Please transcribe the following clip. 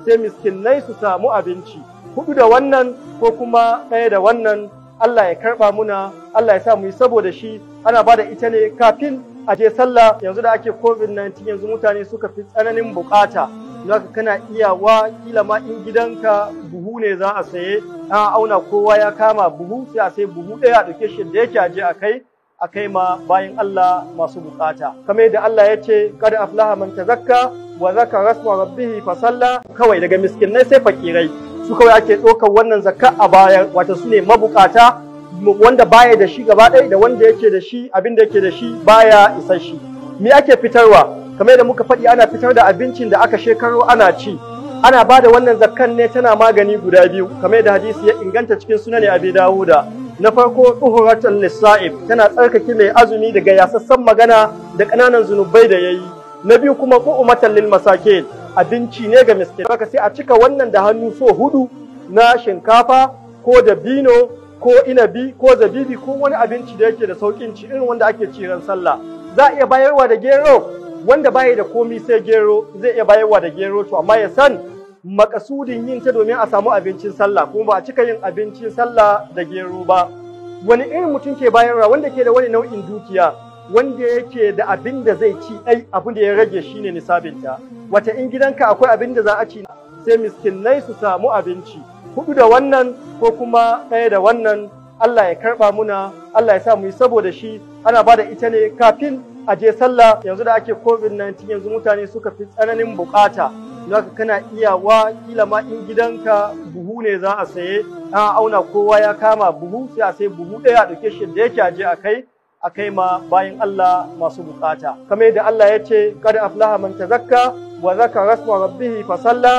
Sai miskinai su samu abinci. Hudu da wannan ko kuma ɗaya da wannan. Allah ya karɓa muna, Allah ya sa mu yi saboda shi. Ana ba da ita ne kafin a je sallah. Yanzu da ake COVID-19, yanzu mutane suka fi tsananin bukata. Zaka kana iyawa, kila ma in gidanka buhu ne za a saye, an auna kowa ya kama buhu, sai a sai buhu ɗaya, a ɗauke shi da yake, a je a kai ma bayan Allah masu bukata. Kamar yadda Allah ya ce, "Qad aflaha man tazakka wa zakara rasma rabbih fa salla." Kawai daga miskinai sai fakirai, su kawai ake ɗaukar wannan zakka a bayar, wato su ne mabukata, wanda baya da shi gaba ɗaya da wanda yake da shi, abin da yake da shi baya isar shi. Me ake fitarwa? Kamar yadda muka faɗi, ana fitar da abincin da aka shekaro ana ci. Ana ba da wannan zakkan ne, tana magani guda biyu, kamar yadda hadisi ya inganta cikin Sunan Abi Dawuda. Na farko, tuhuratan lis-sa'im, tana tsarkake mai azumi daga yasassan magana da ƙananan zunubai da yayi. Na biyu kuma, qu'umatan lil masakin, abinci ne ga miskin. Haka sai a cika wannan da hannu so hudu na shinkafa ko dabino ko inabi ko zabibi ko wani abinci da yake da saukin ci, irin wanda ake ci ran sallah. Za a iya bayarwa da gero. Wanda baya da komi sai gero, zai iya bayarwa da gero. To amma ya san makasudin yin ta domin a samu abincin sallah, kuma ba a cika yin abincin sallah da gero ba. Wani irin mutum ke bayarwa? Wanda ke da wani nau'in dukiya, wanda yake da abin da zai ci ɗai, abin da ya rage shine nisabinta. Wata in gidanka akwai abin da za a ci, sai miskinai su samu abinci. Hudu da wannan ko kuma ɗaya da wannan. Allah ya karɓa muna, Allah ya sa mu yi saboda shi. Ana ba da ita ne kafin a je sallah. Yanzu da ake COVID-19, yanzu mutane suka fi tsananin bukata. Zaka kana iyawa, kila ma in gidanka buhu ne za a saye, an auna kowa ya kama buhu, sai a sai buhu ɗaya, a ɗauke shi da yake, a je a kai ma bayan Allah masu bukata. Kamar yadda Allah ya ce, "Qad aflaha man tazakka wa zakara rasma rabbih fa salla."